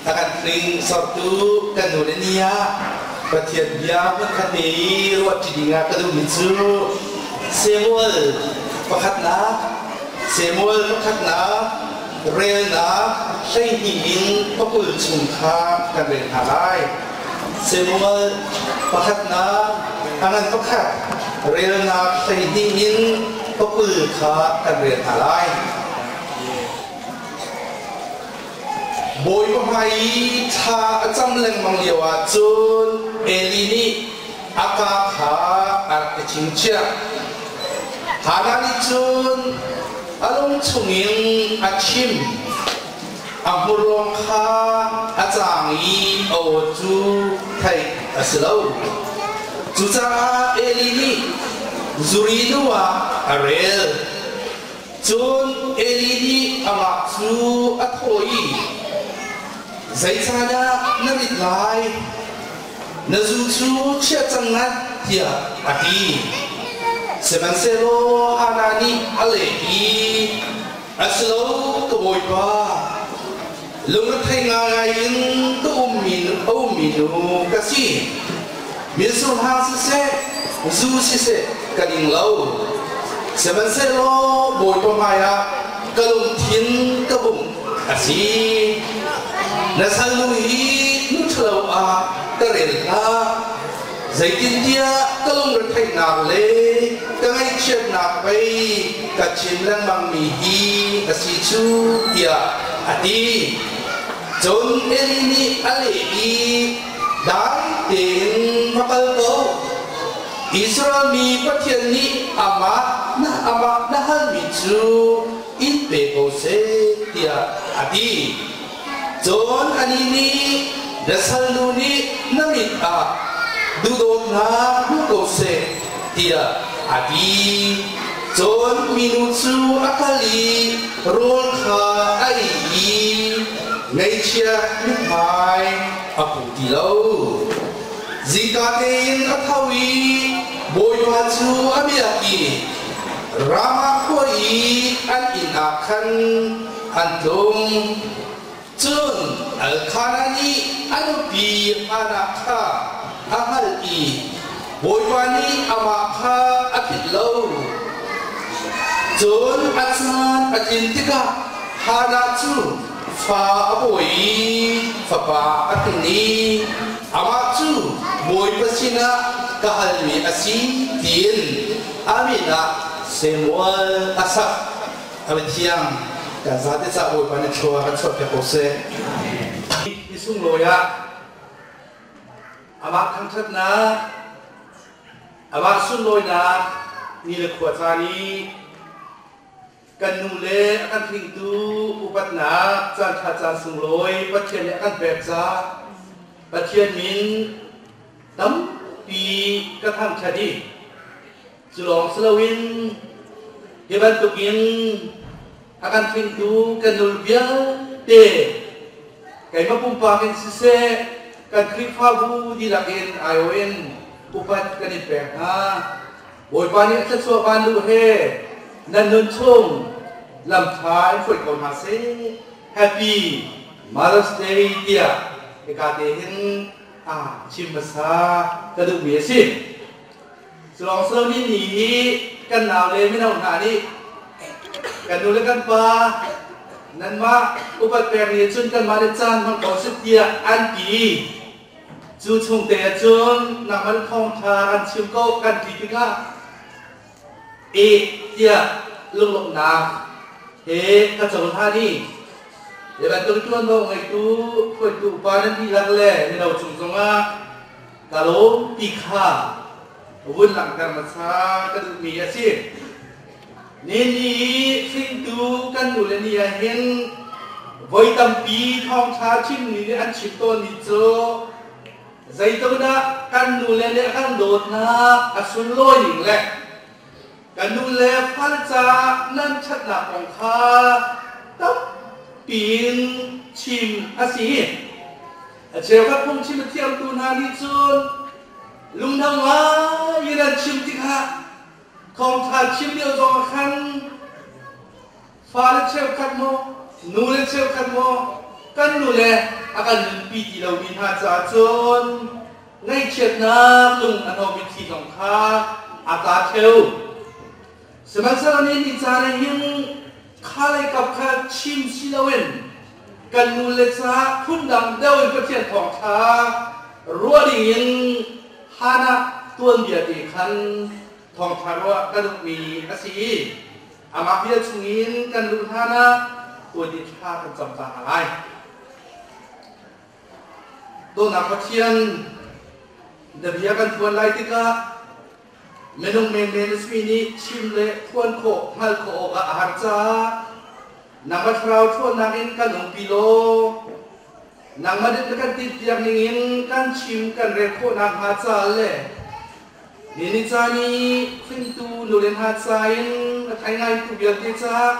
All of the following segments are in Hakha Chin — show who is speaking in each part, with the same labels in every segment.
Speaker 1: A kan hringsortu kan nu le ni ah Pathian bia hmunkhat te i ruahṭi dingah ka duhmi cu Samuel pakhatnak Samuel pakhatnak relnak 12 in pakul chung kha kan rel hna lai. Samuel pakhatnak a ngan pakhat relnak 12 in pakul kha kan rel hna lai. Bawipa hmai i thla a cam lengmang lioah cun Eli nih a kaa kha a rak i chingchiah. Hannah nih cun a lung chungin a chim. A hmur lawng kha a caang i a aw cu theih a si lo. Cucaah Eli nih zuri nu ah a rel. Cun Eli nih amah cu a thawh i, Zeicahdah na rit lai? Na zu cu chiah cang ngat, tiah a ti. Sihmanhsehlaw Hannah nih a leh i, A si lo, ka bawipa, lungrethei ngaingai in ka ummi a ummi nu ka si. Mitsur hang siseh, zu siseh ka ding lo. Sihmanhsehlaw Bawipa hmaiah ka lungthin ka bungh a si. Na salnu hi nu ṭhalo ah ka rel hlah. Zeitintiah ka lungretheihnak le ka ngaihchiatnak pei ka chim lengmangmi hi a si cu, tiah a ti. Cun Eli nih a leh i, Dai tein va kal ko. Israel mi Pathian nih amah na amah na halmi cu in pe ko seh, tiah a ti. Cun anih nih, Na salnu nih na mit ah duhdawtnak hmu ko seh, tiah a ti. Cun minu cu a kal i rawl kha a ei i ngaihchia mithmai a pu ti lo. Zingka tein a tho i Bawipa cu a biak i Ramah khua i an inn ah khan an tlung. Cun Elkanah nih a nupi Hannah kha a hngalh i Bawipa nih amah kha a philh lo. Cun a caan a tlin tikah Hannah cu fa a pawi i fapa a hrin i amah cu Bawipa sinah ka halmi a si tiin a min ah Samuel a sak. A Pathian kan zate ca Bawipa nih thlua kan chuahpiak ko seh. Ni sunglawi ah amah thangṭhatnak, amah sunlawinak ni le khua caan i kan nu le a kan hringtu upatnak caanṭha caan sunglawi Pathian nih a kan pek caah Pathian min tampi ka thangṭhat i Cu lawng si loin hi bantukin a kan hringtu kan nul vialte keimah pumpak in siseh kan Khrihfabu dihlak in aiawh in upat kan in pek hna. Bawipa nih a thluachuah vanluh he nan nun chung lamṭha in hruai ko hna seh. Happy Mother's Day tiah hika te hin a chim hmasa ka duhmi a si. Culawng nih ni hi kan nau le mino hna nih kan nu le kan pa nanmah upat pek ni cun kanmah le caan hmang ko sih tiah an ti. Cu chung te ahcun nangmah thawngṭha kan chim ko kan ti tikah e tiah lunglawmhnak he ka cohlan i hi bantuk ṭuanvo ngeitu hruaitu upa nan dihlak le mino cung zongah Ka lawm ti kha vun langhter hmasa ka duhmi a si. Nini i hringtu kan nu le ni ah hin voi tampi thawngṭha chimmi nih an chim tawnmi cu zeitluk-dah kan nu le nih a kan dawtnak a sunlawi ning le kan nu le fal caah nan ṭhatnak kong kha tampi in chim a si. A cheukhat phungchim a thiamtu hna nih cun lungno ngai in an chim tikah thawngṭha chim lio zong ah khan fale cheukhat maw nule cheukhat maw kan nule a kan nunpi ti lomi hna caah cun ngaihchiatnak lung a hnawh mitthli zong kha a tla ṭheo. Sihmanhsehlaw ni ni caan ah hin kha lei kap kha chim si loin kan nule caah phundang deuh in Pathian thawngṭha ruah dingin Hannah tuanbia te khan thawngṭha ruah ka duhmi a si i amah bia chungin kan luh hlanah tuan i thla kan cam ta hna lai. Dawtnak Pathian, na bia kan phuan lai tikah minung menmen a simi nih chim le phuan khawh, hngalh khawh awkah a har caah nangmah thlarau ṭhawnnak in kan umpi law nangmah nih na kan tinhpiak ningin kan chim kan rel khawh nakhnga caah le Ni ni caan i hringtu nule hna ca in a thei ngaitu vialte caah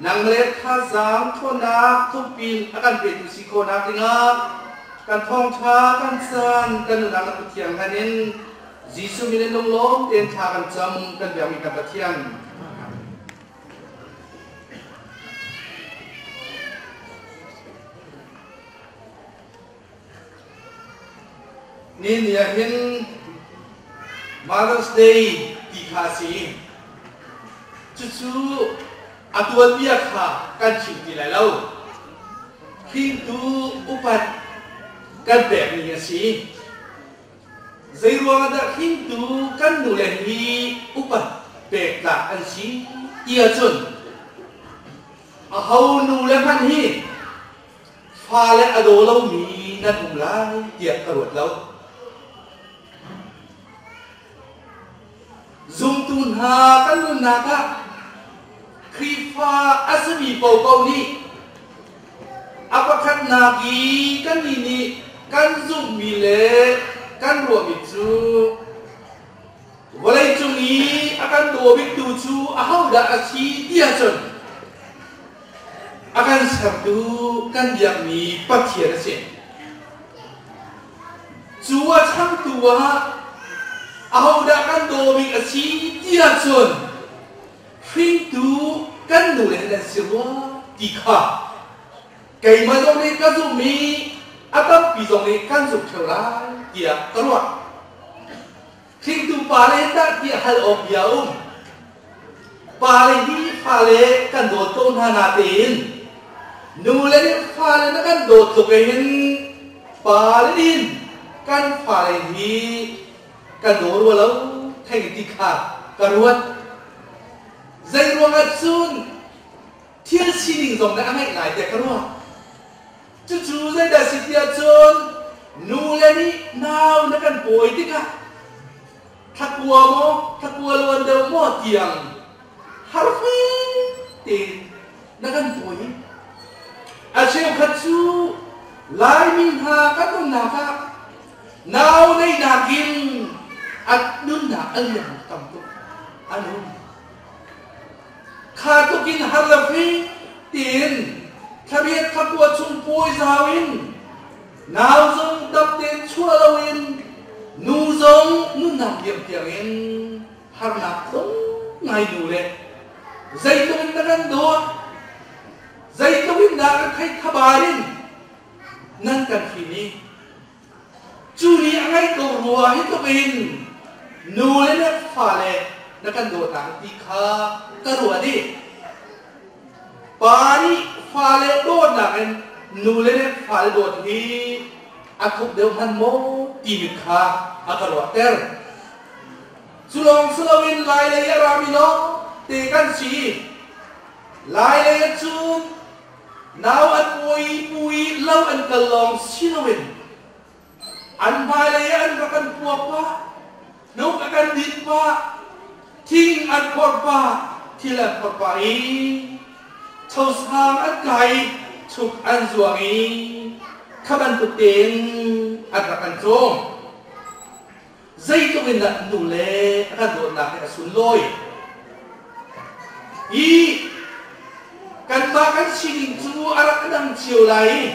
Speaker 1: nang le thazaang ṭhawnnak thukpin a kan petu si khawhnak dingah kan thawngṭha kan caan kan nunnak na Pathian hlan in Jesuh min in lunglawm tein thla kan cam kan biakmi kan Pathian. Ni ni ah hin Mother's Day ti kha a si. Cucu a tuanbia kha kan chim ti lai lo. Hringtu upat kan pekmi a si. Zeiruang ah dah hringtu kan nule hi upat pek tlak an si ti ahcun aho nule hmanh hi Fale a daw lomi nan um lai tiah ka ruat lo. Zumtu hna kan nunnak ah Khrihfa a simi paohpaoh nih a pakhatnak i kannih nih kan zumhmi le kan ruahmi cu vawleicung i a kan daw biktu cu ahodah a si ti ahcun A kan sertu kan biakmi Pathian a si. Cu a changtu ah ahodah kan daw bik a si ti ahcun hringtu kan nule nan si rua ti kha keimah zong nih ka zumh i a tampi zong nih kan zumh ṭheo lai tiah ka ruah. Hringtu pale dah tiah hal awk bia a um. Pale hi fale kan dawt ko hna natein nule nih fale na kan dawt tluk in pale nih kan fale hi kan daw rua lo theng ti kha ka ruat. Zei ruangah cun thil sining zong nih a ngeih lai tiah ka ruah. Cucu zeidah si tiah cun nule nih nau na kan pawi tikah thlakua maw thlakua luan deuh maw tiang harfe tein na kan pawi. A cheukhat cu Laimi hna kan nunnak ah nau neihnak in an nunnak a liam tam tuk an um. Kha tluk in har le fing tiin thlariat thlakua chung pawi zau in nau zong dam tein chuah loin nu zong nunnak diam tiang in harnak tlung ngai nu le zeitluk in na kan dawt zeitluk in dah kan theih thabar in nan kan hrin i Cu nih a ngeih ko rua hi tluk in nu le na fale na kan dawt ti kha ka ruah dih. Pa nih fale dawtnak in nu le na fale dawt hi a thuk deuh hman maw timi kha a ka ruahter. Cu lawng si loin Lai lei a rami lawng te kan si. Lai lei ah cun Nau an pawi pui lo an kal lawng si loin an hmailei ah an rak kan puak pah, hnuk a kan dinh pah, thing an phorh pah, thil an phorh pah i chosang an kai i chuk an zuang i kha bantuk tein an rak kan cawm. Zeitluk in dah nu le a kan dawtnak hi a sunlawi. Hi kanmah kan sining cu a rak dang cio lai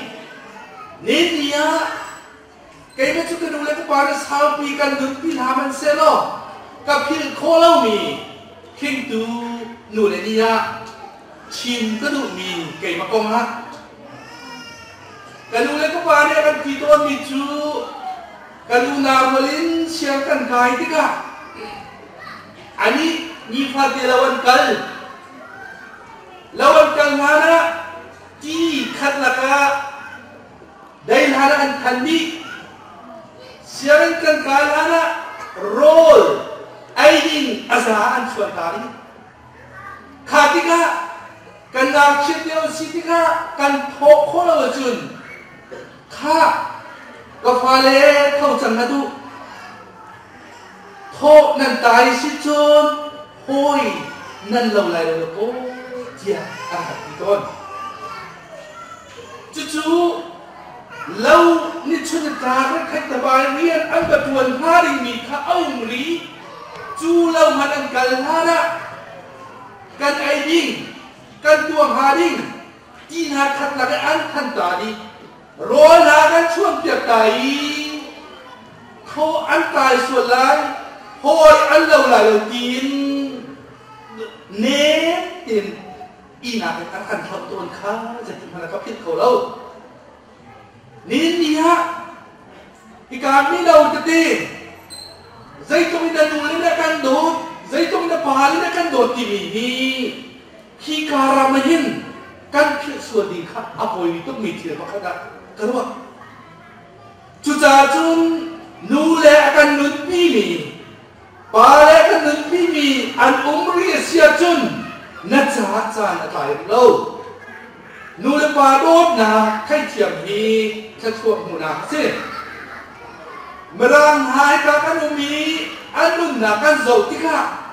Speaker 1: i ni ah keimah cu ka nu le ka pa nih saupi kan nunpi hna hmanhsehlaw ka philh khawh lomi hringtu nu le ni ah chim ka duhmi keimah kong ah. Ka nu le ka pa nih a kan ti tawnmi cu kan unau rual in siang kan kai tikah anih nifate lo an kal. Lo an kal hlan ah ti khat lakah dei hlan ah an than dih. Sianginn kan kai hlan ah rawl ei ding a za an chuan ta dih. Kha tikah kan ngakchiat lio si tikah kan thawh khawh lo ahcun kha ka fale tho cang hna duh. Thawh nan tai si cun hawi nan lo lai lo kaw tiah an rak ti tawn. Cucu lo nichun tlak le khattabai rian an va ṭuan hnga dingmi kha a um rih. Cu lo hmanh an kal hlan ah kan ei ding, kan tuah hnga ding ti hna khat lak i an than ta dih. Rawl hna kan chuanpiak ta i thaw an kai sual lai, hawi an lo lai lo tiin nem tein ihnak in a kan hloh tawn kha zeitin hmanh a ka philh kho lo. Nihin ni ah hika mino tete zeitluk in na nu le na kan dawt, zeitluk in na pa le na kan dawt timi hi hika ram ah hin kan philh sual ding kha a poi tukmi thil pakhat ah ka ruah. Cucaah cun nu le a kan nunpi mi Pa le kan nunpimi an um rih a si ahcun na caah caan a tlai rih lo. Nu le pa dawtnak theihthiam hi thluachuah hmuhnak a si. Mirang hna hika kan um i an nunnak kan zoh tikah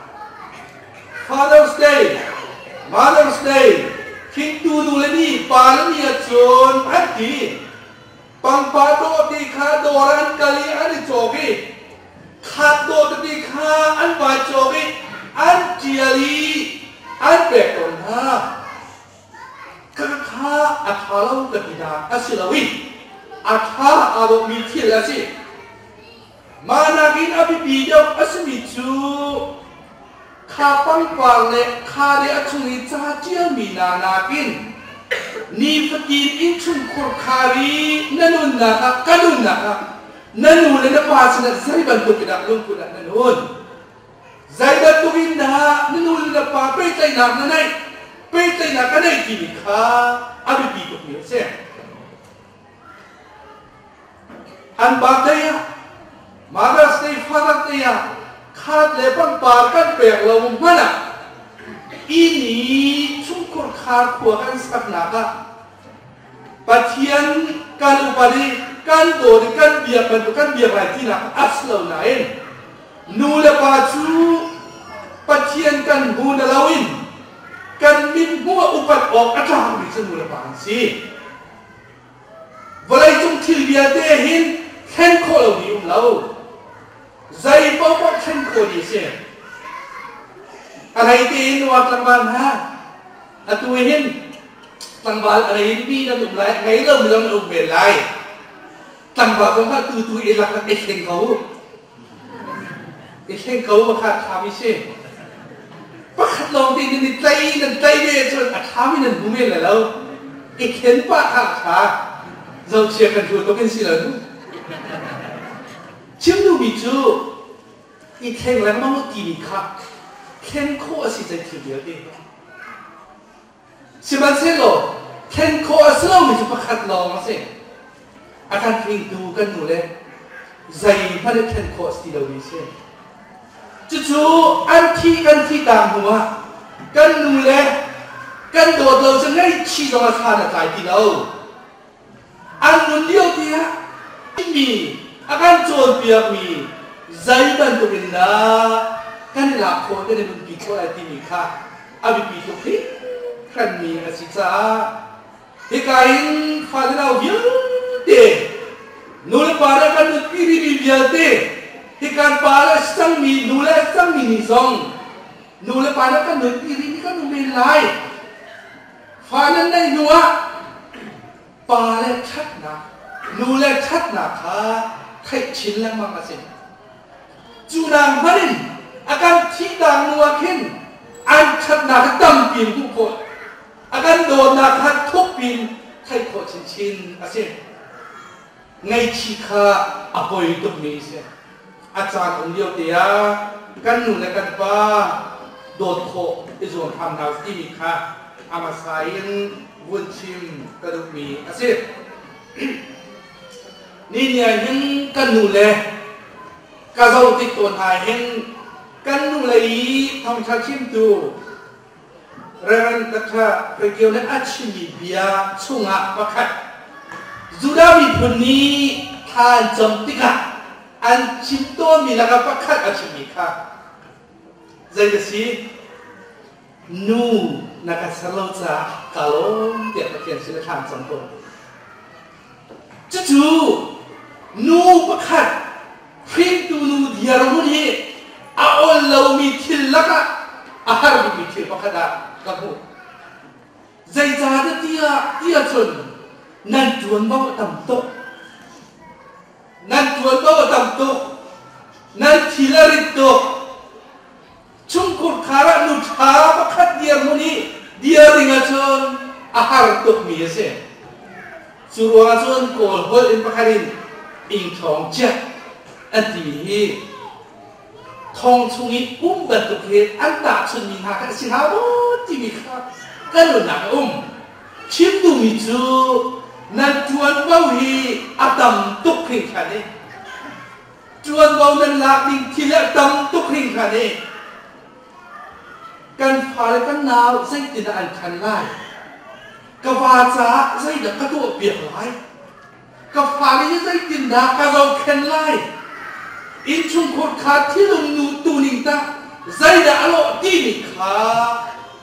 Speaker 1: Father's Day, Mother's Day, hringtu nu le ni, pa le ni ahcun an ti. Pangpar dawh ti kha dawr ah an kal i an i cawk i khat dawh tete kha an vai cawk i an ṭial i an pek tawn hna. Ka kha a ṭha lo ka tinak a si lo i a ṭha aa dawhmi thil a si. Mah nakin a biapi deuh a simi cu kha pangpar le kha le a chung i ca ṭialmi hna nakin nifatin innchungkhur khar i na nunnak ah ka nunnak ah na nu le na pa sinah zei bantuk in dah lungput ah na nun? Zei bantuk in dah na nu le na pa pehtlaihnak na neih? Pehtlaihnak ka neih timi kha a biapi tukmi a si. An birthday ah Mother's Day, Father's Day ah khat le pangpar kan pek lo hmanh ah inn i chungkhur khar khua kan saknak ah Pathian kan upat i kan dawt i kan biak bantuk kan biak lai tinak a si lo nain nu le pa cu Pathian kan hmu na loin kan min hmuh ah upat awk a tlakmi cu nu le pa an si. Vawleicung thil vialte hin thlen khawh lomi um lo. Zei paohpaoh thlen khawh dih a si. A hlei tein nuar tlangval hna, atu hin tlangval a rei mi nan um lai, ngei lomi zong nan um men lai. Tlangval zong kha tu tu i lak i thleng ko. I thleng ko kha ṭhami si. Pakhat lawng te nan i tlai nan tlai ve cun a ṭhami nan hmu men lai lo. I thlen pah kha a ṭha. Zohchia kan hru tuk in si lo nu. Chim duhmi cu i thleng lengmang u timi kha thlen khawh a si zei thil vialte. Sihmanhsehlaw thlen khawh a si lomi cu pakhat lawng a si. A kan hringtu kan nu le zeihmanh in thlen khawh a si ti lomi a si. Cucu an thih kan thih taang hnu ah kan nu le kan dawt lo cu ngaihchih zong a thlan a tlai ti lo. An nun lio tiah mi a kan cawnpiakmi zei bantuk in dah kan i lak khawh kan i nunpi khawh lai timi kha a biapi tuk hringhranmi a si caah hika in fale nau vialte nu le pa le kan nunpi rihmi vialte hikan pa le a si cangmi nu le a si cangmi nih zong nu le pa le kan nunpi rihmi kan um men lai. Fa nan neih hnu ah pa le ṭhatnak, nu le ṭhatnak kha theih chin lengmang a si. Cu nak hmanh in a kan thihtak hnu ah khin an ṭhatnak hi tampi in hmuh khawh, a kan dawtnak kha thukpi in theih khawh chinchin a si. Ngaihchih kha a poi tukmi a si. A caan um lio te ah kan nu le kan pa dawt khawh i zuam hram hna timi kha a hmasa in vun chim ka duhmi a si. Ni ni ah hin kan nu le ka zoh tik tawn hna hin kan nu le i thawngṭha chimtu Reverend Dr. Prekio nih a chimmi bia chungah pakhat Judah miphun nih thla an cam tikah an chim tawnmi lakah pakhat a chimmi kha zei a si? Nu na ka ser lo caah ka lawm tiah Pathian sin a thla an cam tawn. Cucu nu pakhat hringtu nu dirhmun hi a ol lomi thil lakah a har bikmi thil pakhat ah ka hmuh. Zeicahdah tiah ti ahcun nan ṭuanvo a tam tuk. Nan ṭuanvo a tam tuk. Nan thil a rit tuk. Chungkhur khar ah nu ṭha pakhat dirhmun i dir ding ahcun a har tukmi a si. Cu ruangah cun Kawl holh in pakhat in ingṭhawng ciah an timi hi thong chung i um bantuk he an tahchunmi hna kha a si hna maw timi kha kan nunnak a um. Chim duhmi cu nan ṭuanvo hi a tam tuk hringhran i Ṭuanvo nan lak ding thil a tam tuk hringhran i kan fale kan nau zeitindah an ṭhan lai? Ka va caah zeidah ka tuahpiak lai? Ka fale hi zeitindah ka zohkhenh lai? Innchungkhur kha thilum nu tuning tah zeidah a lawh timi kha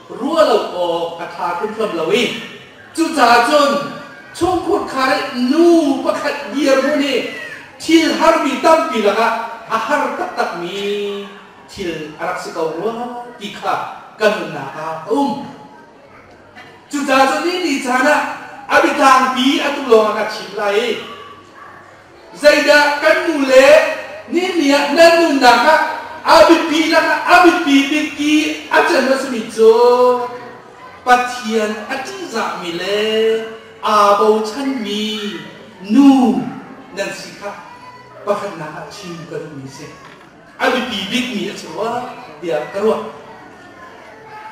Speaker 1: ruah lo awk a ṭha hrimhrim lo i Cucaah cun chungkhur khar i nu pakhat dirhmun i thil harmi tampi lakah a har taktakmi thil a rak si ko rua ti kha kan nunnak ah a um. Cucaah cun ni ni caan ah a biatlangpi atu lawngah ka chim lai i zeidah kan nu le ni ni ah nan nunnak ah a biapi lakah a biapi bik i a can a simi cu Pathian a ṭihzahmi le aa bochanmi nu nan si kha pakhatnak ah chim ka duhmi a si. A biapi bikmi a si rua tiah ka ruah.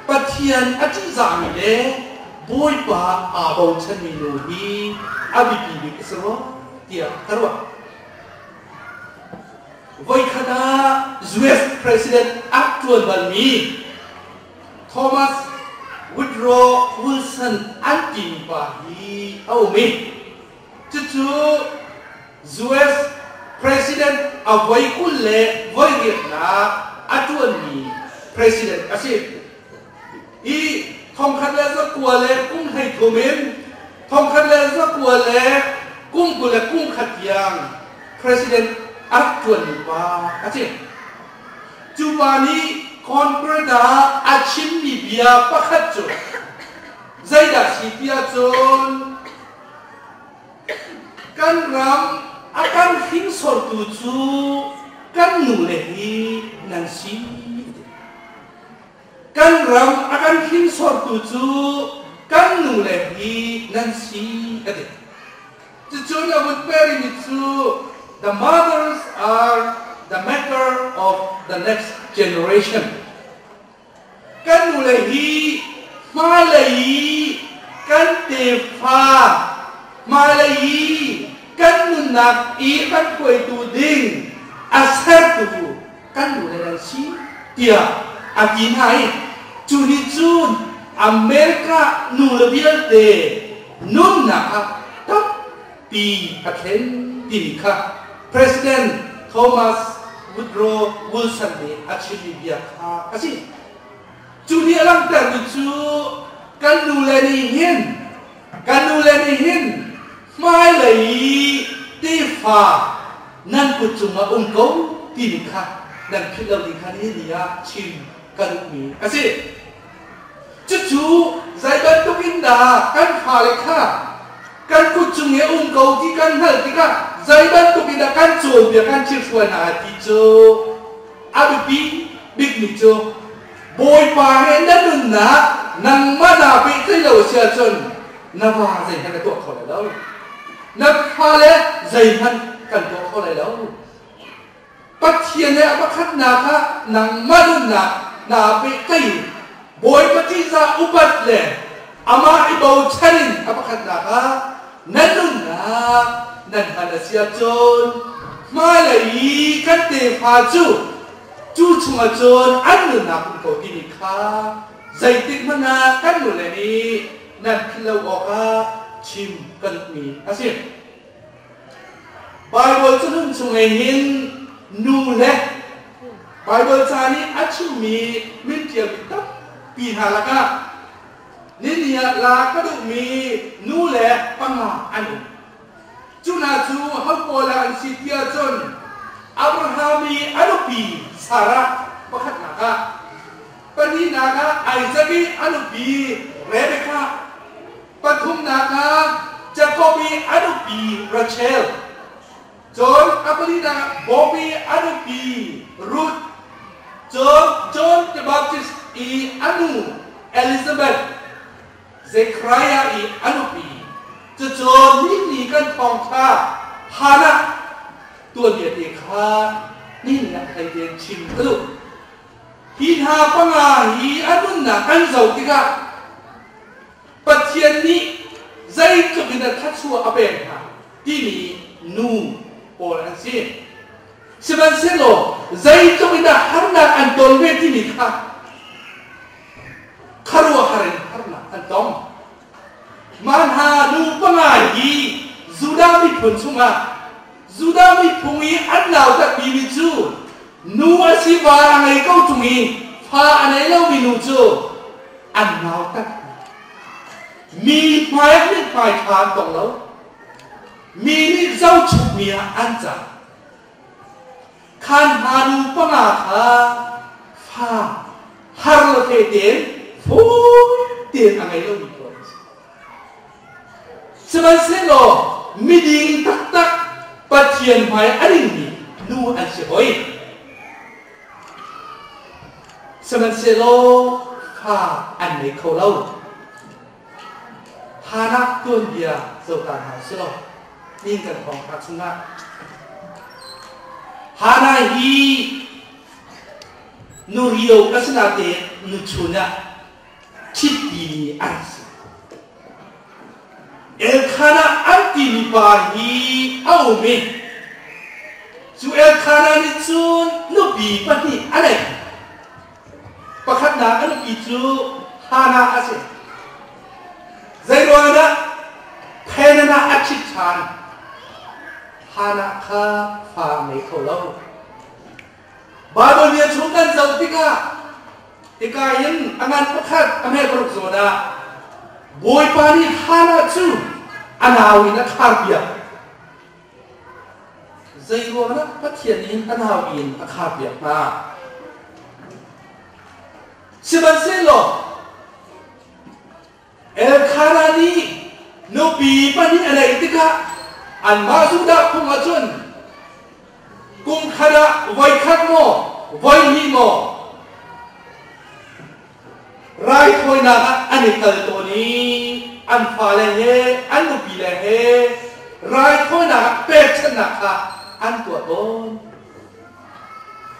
Speaker 1: Pathian a ṭihzahmi le Bawipa aa bochanmi nu hi a biapi bik a si rua tiah ka ruah. Voikhat ah US President a ṭuan balmi Thomas Woodrow Wilson an timi pa hi a um i cucu US President a voi 20 le voi riatnak a ṭuanmi president a si. I 1933 in 1921 tiang president a rak ṭuanmi pa a si. Cu pa nih Congress ah a chimmi bia pakhat cu zeidah si ti ahcun kan ram a kan hringsortu cu kan nule hi nan si. Kan ram a kan hringsortu cu kan nule hi nan si a ti. Cucun a vun perimi cu the mothers are the maker of the next generation. Kan nule hi hmailei i kan tefa hmailei i kan nunnak i kan hruaitu ding a sertu kan nule nan si tiah a ti hna i cu nih cun America nule vialte nunnak ah tampi a thlen timi kha President Thomas Woodrow Wilson nih a chimmi bia kha a si. Cu nih a langhtermi cu kan nule nih hin kan nule nih hin hmailei i tefa nan kut cungah um ko timi kha nan philh lo ding kha nihin ni ah chim ka duhmi a si. Cucu zei bantuk in dah kan fale kha kan kut cung i a um ko ti kan hngalh tikah zei bantuk in dah kan cawnpiak kan thilhruai hna ti cu a biapi bikmi cu Bawipa he na nunnak nangmah naa pehtlaih lo a si ahcun na va zeihmanh na tuah kho lai lo. Na fale Zeihmanh kan tuah kho lai lo. Pathian he a pakhatnak ah nangmah nunnak naa pehtlaih Bawipa ṭihzah upat le amah i bochan in a pakhatnak ah nan nunnak nan hman a si ahcun hmailei i kan tefa cu cu chungah cun an nunnak um ko timi kha zeitik hmanh ah kan nule nih nan philh lo awkah chim ka duhmi a si. Baibal cahlun chung hin nu le Baibal ca nih a chimmi min ṭialmi tampi hna lakah nini ah la ka duhmi nu le panga an um. Cu hna cu ho pawl ah an si ti ahcun Abraham i a nupi Sarah pakhatnak ah, pahnihnak ah Isaac i a nupi Rebekah, Pathumnak ah Jakob i a nupi Rachel, cun a palinak ah Bob i a nupi Ruth, cun John the Baptist i a nu Elizabeth, Zechariah i a nupi, cucu nini kan thawngṭha Hannah tuanbia te kha nihin ah hlei tein chim ka duh. Hi hna panga hi a nunnak kan zoh tikah Pathian nih zeitluk in dah thluachuah a pek hna timi nu pawl an si. Sihmanhsehlaw zeitluk in dah harnak an ton ve timi kha khuaruahhar in harnak an tong. Mah hna nu panga hi Judah miphun chungah Judah miphung i an nautatmi mi cu nu a si va a ngei ko ṭung i fa a nei lomi nu cu an nautat hna. Mi hmai ah mithmai ṭha an tong lo. Mi nih zohchukmi ah an cang. Khan hna nu panga kha fa har lo te tein fawi tein a ngei lomi pawl an si. Sihmanhsehlaw miding taktak Pathian hmai a dingmi nu an si hoi. Sihmanhsehlaw fa an ngei kho lo. Hannah tuanbia zohta hna usilaw nin kan thawngtha chungah Hannah hi nu rio ka si natein nu chun ah ṭhitpimi an si. Elkanah an timi pa hi a um i cu Elkanah nih cun nupi pahnih a nei. Pakhatnak a nupi cu Hannah a si. Zeiruangah Peninnah a ṭhit ṭhan? Hannah kha fa a ngei kho lo. Baibal bia chung kan zoh tikah hika in a ngan pakhat a hme paruk zawn ah Bawipa nih Hannah cu a nau in a kharpiak. Zeiruangah Pathian nih a nau in a kharpiak hna? Sihmanhsehlaw Elkanah nih nupi pahnih a neih tikah anmah Judah phung ahcun kum khat ah voikhat maw voihnih maw raithawinak ah an i kal tawn i an fale he an nupile he raithawinak ah pekchanhnak kha an tuah tawn.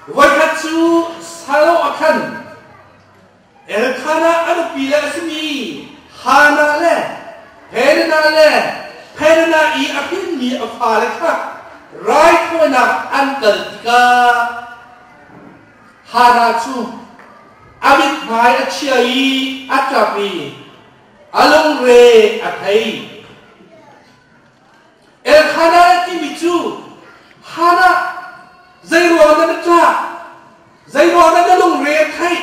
Speaker 1: Voikhat cu Salo ah khan Elkanah a nupi le a simi Hannah le Peninnah le Peninnah i a hrinmi a fale kha raithawinak an kal tikah Hannah cu a mithmai a chia i a ṭap i a lungre a thei. Elkanah timi cu Hannah zeiruang dah na ṭah? Zeiruang dah na lungre a theih?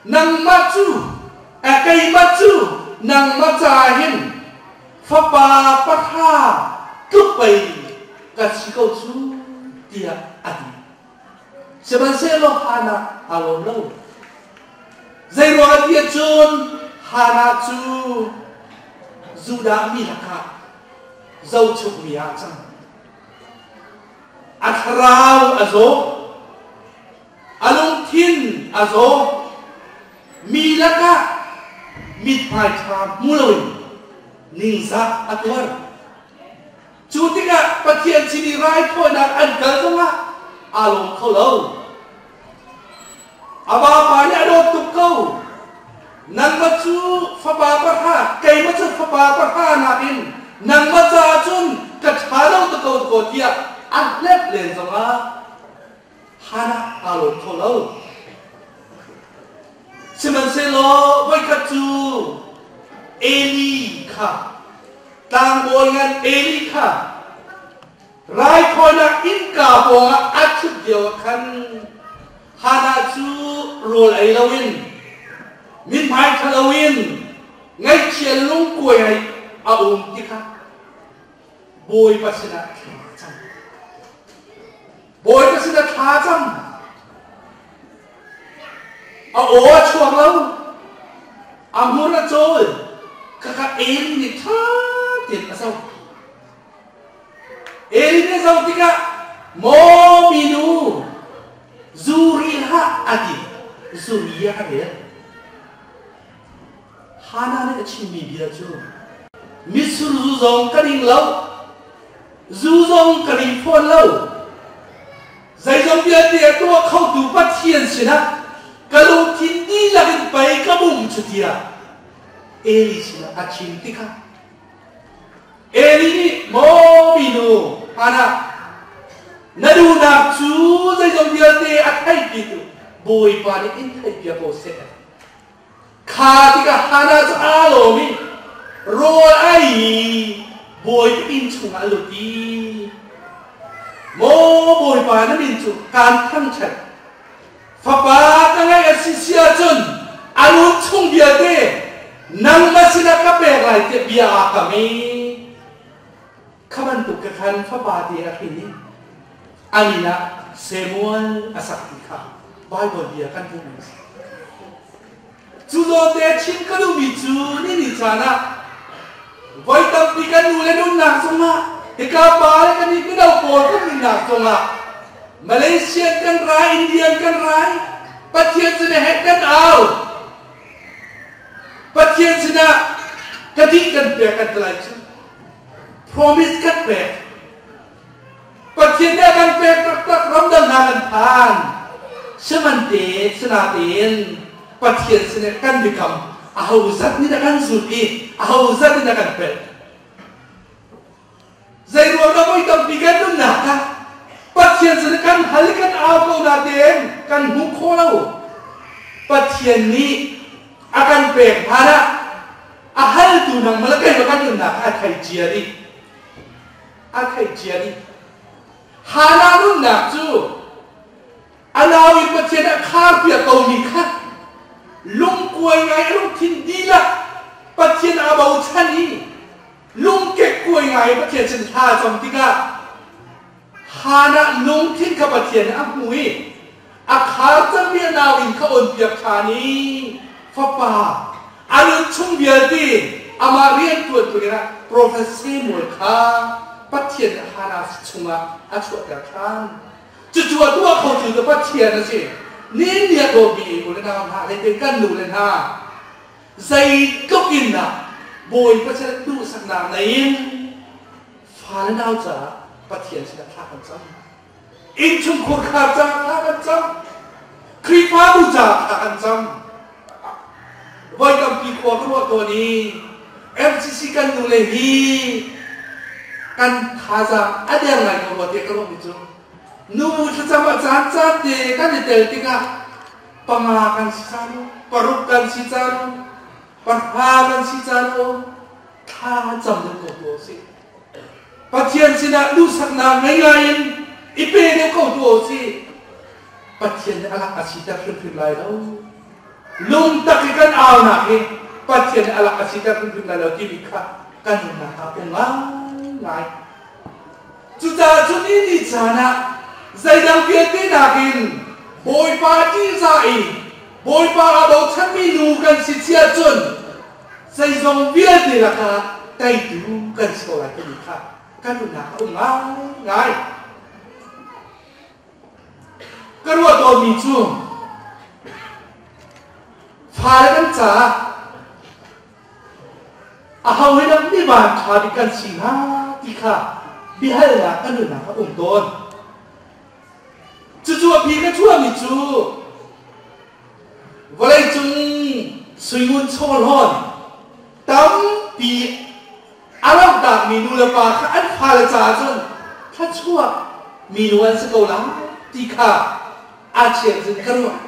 Speaker 1: Nangmah cu a keimah cu nangmah caah hin fapa pahra tluk pei ka si ko cu tiah a ti. Sihmanhsehlaw Hannah aa lawm lo. Zeiruang ti ahcun Hannah cu Judah mi lakah zohchukmi ah a cang. A thlarau a zaw. A lungthin a zaw. Mi lakah mithmai ṭha hmu loin ningzah a tuar. Cu tikah Pathian sin i raithawinak an kal zongah aa lawm kho lo. A vapa nih a dawt tuk ko. Nangmah cu fapa pahra, keimah cu fapa pahra nakin nangmah caah cun ka ṭha lo ta ko ko tiah a hlep len zongah Hannah aa lawm kho lo. Sihmanhsehlaw voikhat cu Eli kha tlangbawi ngan Eli kha raithawinak innka pawngah a ṭhut lio ah khan Hannah cu rawl ei loin mithmai ṭha loin ngaihchia lungkuai ai a um ti kha Bawipa sinah thla a cam. Bawipa sinah thla a cam. A aw a chuak lo. A hmur a cawl. Khakha Eli nih ṭha tein a zoh. Eli nih a zoh tikah maw minu zuri hlah a ti. Zuri a rel. Hannah nih a chimmi bia cu mitsur zu zong ka ding lo, zu zong ka ri fawn lo. Zeizong vialte a tuah khotu Pathian sinah ka lungthin dihlak in pei ka bum cu tiah Eli sinah a chim tikah Eli nih maw minu Hannah na duhnak cu zeizong vialte a theihpitu Bawipa nih in theihpiak ko seh. Kha tikah Hannah cu aa lawm i rawl a ei i Bawipa inn chungah a lut i Maw Bawipa na min cu kaan thangṭhat. Fapa ka ngeih a si si ahcun a nun chung vialte nangmah sinah ka pek lai tiah bia aa kam i kha bantuk ka khan fapa te a hrin i a min ah Samuel a sak ti kha Baibal bia kan hmuhmi a si. Cu zawn te chim ka duhmi cu ni ni caan ah voi tampi kan nu le nunnak cungah hika pa le kan i mino pawl kan nunnak cungah Malaysian kan rai, Indian kan rai, Pathian sin hek kan au. Pathian sinah ka dih kan pek kan ti lai cu. Promise kan pek. Pathian nih a kan pek taktak ramdang hna kan phan. Sihmante sinatein Pathian sinah kan biakam aho zat nih dah kan zulh i aho zat nih dah kan pelh. Zeiruang dah voi tampi kan nunnak ah Pathian sinah kan hal i kan au ko natein kan hmu kho lo. Pathian nih a kan pek hlan ah a haltu nangmah le keimah kan nunnak a thei cia dih. A theih cia dih. Hannah nunnak cu a nau in Pathian a kharpiak komi kha lungkuai ngai a lungthin dihlak Pathian aa bochan i lungkekkuai ngai Pathian sin thla cam tikah Hannah lungthin kha Pathian nih a hmu i a khar cangmi a nau inn kha onpiak ṭhan i fapa a nun chung vialte amah rianṭuan tuin ah profet Samuel kha Pathian nih Hannah chungah a chuahter ṭhan. Cucu a tuah khotu cu Pathian a si. Nin nih a dawtmi u le nau hna, hleite kan nu le hna, zeitluk in dah Bawipa sin duhsaknak nei in fale nau caah Pathian sinah thla kan cam. Innchungkhur khar caah thla kan cam. Khrihfabu caah thla kan cam. Voi tampi khua ka ruah tawn i MCC kan nu le hi kan thazaang a der ngai ko rua tiah ka ruahmi cu nu thlacam ah caan caan te kan i tel tikah panga kan si caan paruk kan si caan pahra kan si caan thla cam deuh ko tu usih. Pathian sinah duhsaknak ngei ngai in i pe deuh ko tu usih. Pathian nih a lak a siter hrimhrim lai lo. Lungtak i kan aunak hi Pathian nih a lak a siter hrimhrim lai lo timi kha kan nunnak ah um ngaingai. Cucaah cu ni ni caan ah zeidang vialte nakin Bawipa ṭihzah i Bawipa aa bochanmi nu kan si cia cun zeizong vialte lakah teitu kan si ko lai timi kha kan nunnak a um ngaingai. Ka ruah tawnmi cu fale kan caah aho he dah mi van ṭha bik kan si hnga ti kha Biahalnak ka nunnak a um tawn. Cucu a phi ka chuahmi cu vawleicung suingun chawhlawn tampi a ramdangmi nu le pa kha an fale caah cun thluachuah mi nu an si ko lai ti kha aa thiang cun ka ruah.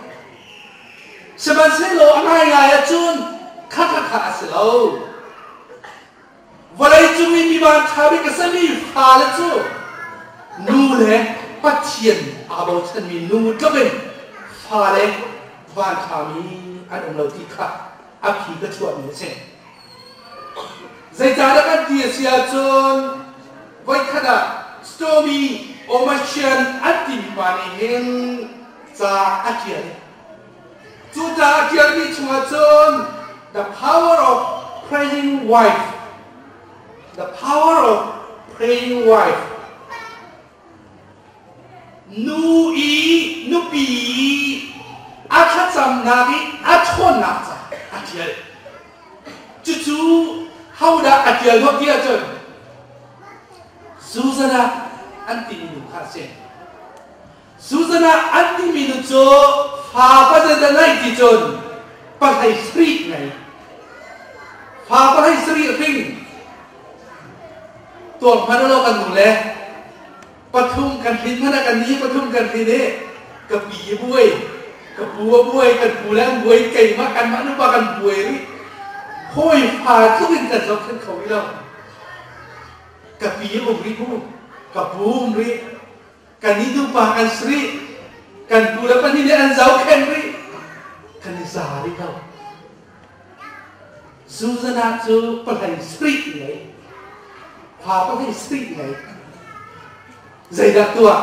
Speaker 1: Sihmanhsehlaw a ngaingai ahcun kha kha kha a si lo. Vawleicung i mi vanṭha bik a simi fale cu nu le Pathian aa bochanmi nu tluk in fale vanṭhami an um lo ti kha a phi ka chuahmi a si. Zeicahdah kan ti a si ahcun voikhat ah Stormy Omashian an timi pa nih hin ca a ṭial i cu ca a ṭialmi chungah cun The Power of Praying Wife The Power of Praying Wife Nu i nupi a thlacamnak i a ṭhawnnak ca a ṭial. Cucu hodah a ṭial hnawh ti ahcun Susanna an timi nu kha a si. Susanna an timi nu cu fa pazet a ngeih ti cun pahlei sarih ngei. Fa pahlei sarih hring tuak hmanh lo kan nu le pathum kan hlin hmanh ah kan ni pathum kan hlin i ka pi a buai ka pu a buai kan pu le an buai keimah kanmah nupa kan buai rih hawi fa tluk in kan zohkhenh kho rih lo ka pi a um rih mu ka pu um rih kan i nupa kan si rih kan pu le pahnih nih an zohkhenh rih kan i za rih lo Susanna cu pahlei sarih ngei fa pahlei sarih ngei zeidah tuah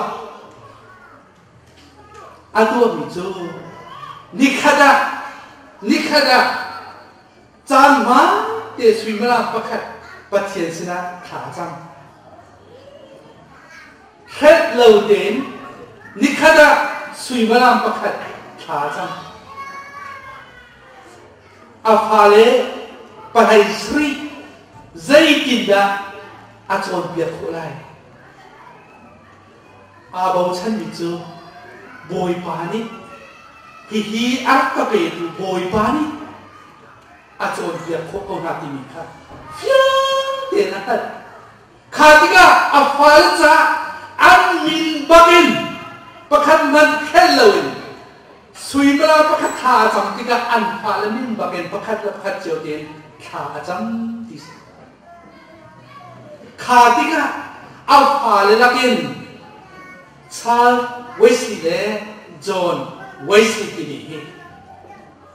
Speaker 1: a tuahmi cu nikhat ah nikhat ah caan hmaan te suimilam pakhat Pathian sinah thla a cam hrelh lo tein nikhat ah suimilam pakhat thla a cam A fale pahlei sarih zeitindah a cawnpiak khawh lai? Aa bochanmi cu Bawipa nih hihi a rak ka petu Bawipa nih a cawnpiak khawh ko hna timi kha fiang tein a hngalh. Kha tikah a fale caah an min bakin pakhat hmanh hrelh loin suimilam pakhat thla a cam tikah an fale min bakin pakhat le pakhat cio tein thla a cam ti si. Kha tikah a fale lakin Charles Wesley le John Wesley timi hi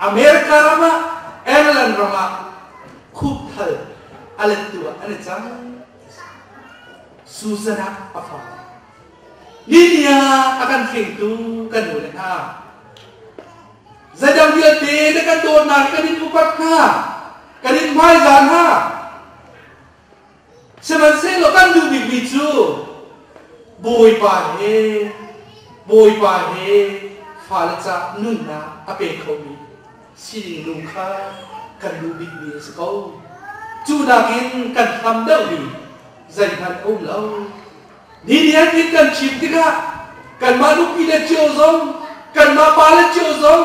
Speaker 1: America ram ah England ram ah khupthal a lettu ah an i cang. Susan ah a fa. Ninia a kan hringtu kan nu le hna. Zeidang vialte na kan dawtnak kan in upat hna, kan in hmaizah hna. Sihmanhsehlaw kan duh bikmi cu Bawipa he Bawipa he fale ca nunnak a pe khomi sining nu kha kan duh bikmi a si ko. Cu nakin kan hlam deuhmi zeihmanh a um lo. Ni ni kan chim tikah kanmah nupi le cio zong kanmah pale cio zong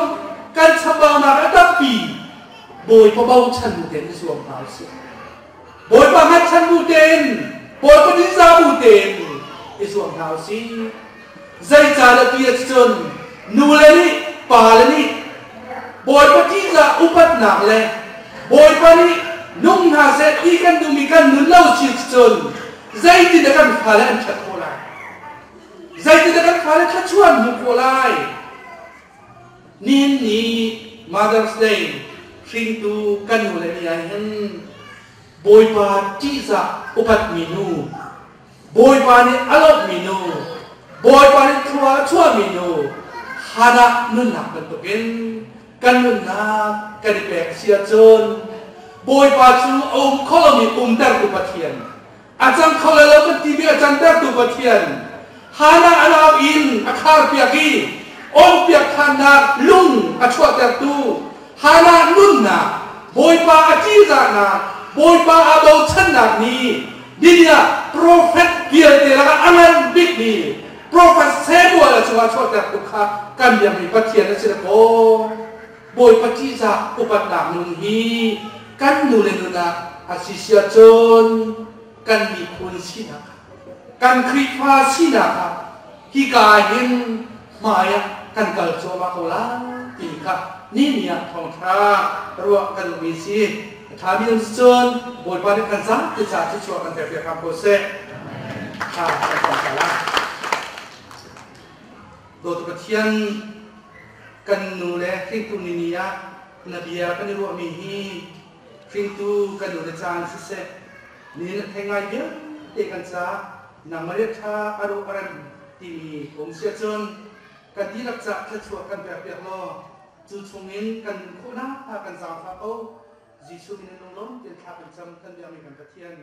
Speaker 1: kan chambaunak a tampi Bawipa bochan bu tein i zuam hna usih. Bawipa hngatchan bu tein Bawipa dinza bu tein i zuam hna usih. Zeicahdah ti ahcun nule nih pale nih Bawipa ṭihzah upatnak le Bawipa nih nung hna seh ti kan duhmi kan nun lo si cun zeitindah kan fale an ṭhat khawh lai? Zeitindah kan fale thluachuah an hmuh khawh lai? Nihin ni Mother's Day hringtu kan nu le ni ah hin Bawipa ṭihzah upatmi nu Bawipa nih a lawmhmi nu, Bawipa nih thlua a chuahmi nu, Hannah nunnak bantukin kan nunnak kan i pek si ahcun Bawipa cu a um kho lomi umtertu Pathian, a cang kho lai lo kan timi a cantertu Pathian, Hannah a nau in a kharpiak i awnpiak ṭhannak lung a chuahtertu Hannah nunnak, Bawipa a ṭihzahnak, Bawipa aa bochannak nih.
Speaker 2: Ninia profet vialte lakah a ngan bikmi profet Samuel a cungah chuahtertu kha kan biakmi Pathian a si kaw Bawipa ṭihzah upatnak nun hi kan nu le nun ah a si sia cun kan miphun sinak kan Khrihfa sinak ah hika hin hmai ah kan kal cuahmah ko lai ti kha ni ni ah thawngṭha ruah kan duhmi si. A ṭhami um si cun Bawipa nih kan zapi ca cu chuah kan pek piak hram ko seh. Ṭha kan thawngṭha la. Dawtu Pathian kan nu le hringtu ni ni ah na bia kan i ruahmi hi hringtu kan nu le caan siseh ni na thei ngai vialte kan caah nangmah le ṭha a ruh a rem timi um si ahcun kan dihlak cah thluachuah kan pek piak law cu chungin kan nun khawhnak kan zaangfah ko. Jesuh min in lunglawm tein thla kan cam kan biakmi kan Pathian.